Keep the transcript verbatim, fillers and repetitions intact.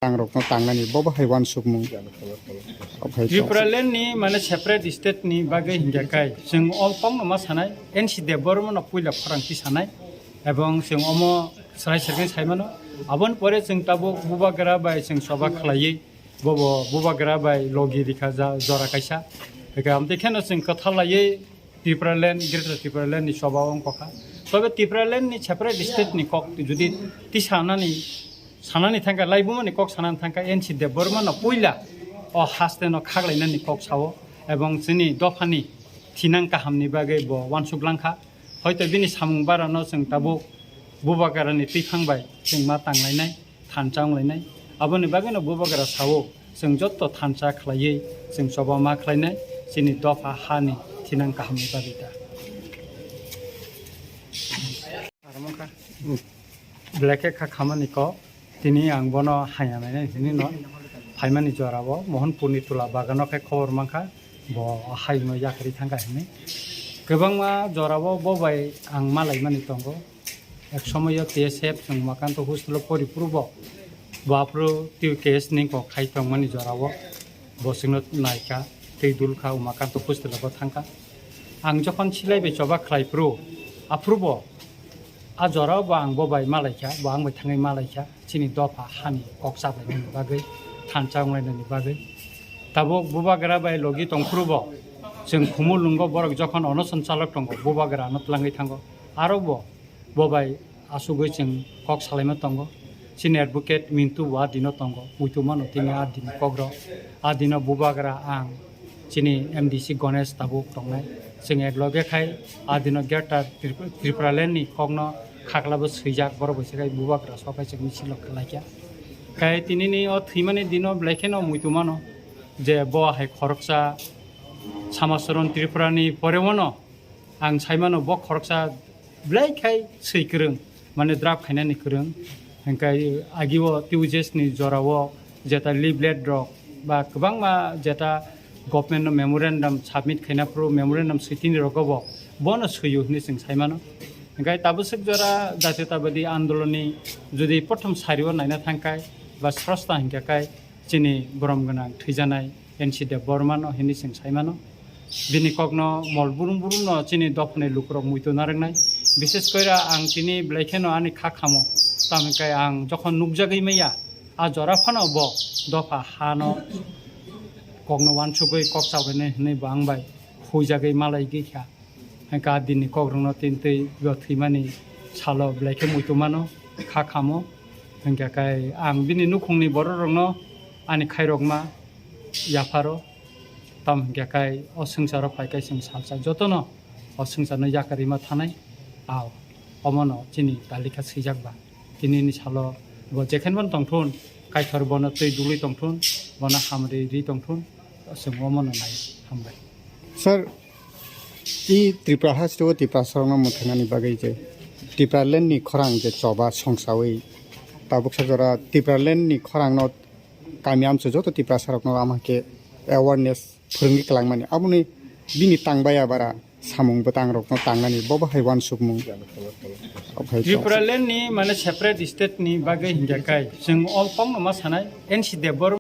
tangrokno tangnani bo bahai uansukmung. Ophai Tripura land ni mane separate state ni bagwi hingya kai chwng o kokno ma sanai N C Debbarma no puila khorang ti sanai, ebong chwng omo srai sergwi sai mano. Aboni pore chwng tabuk bubagra bai chwng soba khlaiwi bobo bubagra bai logi rikha ja jora kaisa. Eke amtwi kheno chwng kwthar laiwi Tipraland, Greater Tipraland ni soba wng kokha. Tobe Tipraland ni separate state ni kok judi ti sanani, sanani thangkha, laibuma ni kok sanani thangkha, N C Debbarma no puila o haste no khaklainani kok sao, ebong chini dopha ni thinang kaham ni bagwi bo uansuk langkha. Hoito bini samung bara no chwng tabuk bubagra ni twiphang bai chwng ma tanglainai. Thansa wnglainai. Aboni bagwino bubagra sao, chwng joto thansa khlaiwi chwng choba ma khlainai, chini dopha hani thinang kahamni bagwi ta. Belai khe kha khamani kok, tini ang bono haya nainai hinwi no phaimani jorao Mohanpurni tula bagano khe khobor mankha, bo hayungno yakarwi thangkha hinwi. Kwbangma jorao bo bai ang malaimani tongo. Ek somoyo T S F chwng Umakanto hostel-o pori phuru bo, bo aphuru twi case ni kok khai tongmani jorao bo chwngno naikha, tei dulkha Umakanto hostel-o bo thangkha. Ang jokhon silai bai choba khlai phuru, aphuru bo a jorao bo ang bo bai malaikha, bo ang bai thangwi malaikha, chini dopha hani kok chaplainani bagwi, thansa wnglainani bagwi. Tabuk bubagra bai logi tong phuru bo chwng Khumulwngo borok jokhon onoson chalok tongo, bubagra ano twlangwi thango. Aro bo bo bai asugwi chwng kok salaima tongo. Chini advocate Mintu bo a dino tongo, muitu mano tini a dini kokrok. A dino bubagra ang chini M D C Ganesh tabuk tongnai. Chwng ek loge khai a dino Greater Trip-, Tripura land ni kokno khaklabo swijak, borok bai se khai bubagra sok khai chwng misil rok khlaikha. Khai tinini o thwimani dino belai kheno muitu mano je bo hai khoroksa Samasaron Tripura ni pore wano ang saimano bo khoroksa belai khai swi kwrwng, mane draft khainani kwrwng. Hingkai agio T U J S ni jorao jeta leaflet rok ba kwbangma jeta government no memorandum submit khaina phuru memorandum switini rogo bo bono swio hinwi chwng saimano. Hingkai tabuk swk jora Jatiyotabadi Andolon ni jodi prothom sario naina thangkai ba srosta hingka kai chini borom gwnang thwijanai N C Debbarma no hinwi chwng sai mano. Bini kokno mol burum burum no chini dophani lukurok muitu narwknai. Bishes koira ang tini belai kheno ani kha khamo. Tamo hwnkhe ang jokhon nukjagwi maya, a jora phano bo dopha hano kokno uansugwi kok chabainai hinwi bo ang bai huijagwi malai gwi kha. Hingke a dinni kokrokno tin twi bo thwimani salo belai khe muitu mano, kha khamo. Hingke kai ang bini nukhungni bororokno ani khairokma yapharo. Tamo hingke kai o swngcharo phai kai chwng salsa jotono o swngcharno yakarima thanai. Ao omono chini talika swijak ba. Tinini salo bo jekhen bono tongthun, Kaitor bono twi dului tongthun, bono hamri ri tongthun, chwng omono nai. Hambai. Sir, I Tripura haste o Tiprasarokno mwthangnani bagwi je Tipraland ni khorang je choba songsawi tabuksa jora Tipraland ni khorangno kami amchai joto Tiprasarokno ama khe awareness phwrwngwi kwlangmani, aboni bini tangbaya bara samung bwtangrokno tangnani bo bahai uansukmung. Ophai Tripura land ni mane separate state ni bagwi hingya kai chwng o kokno ma sanai N C Debbarma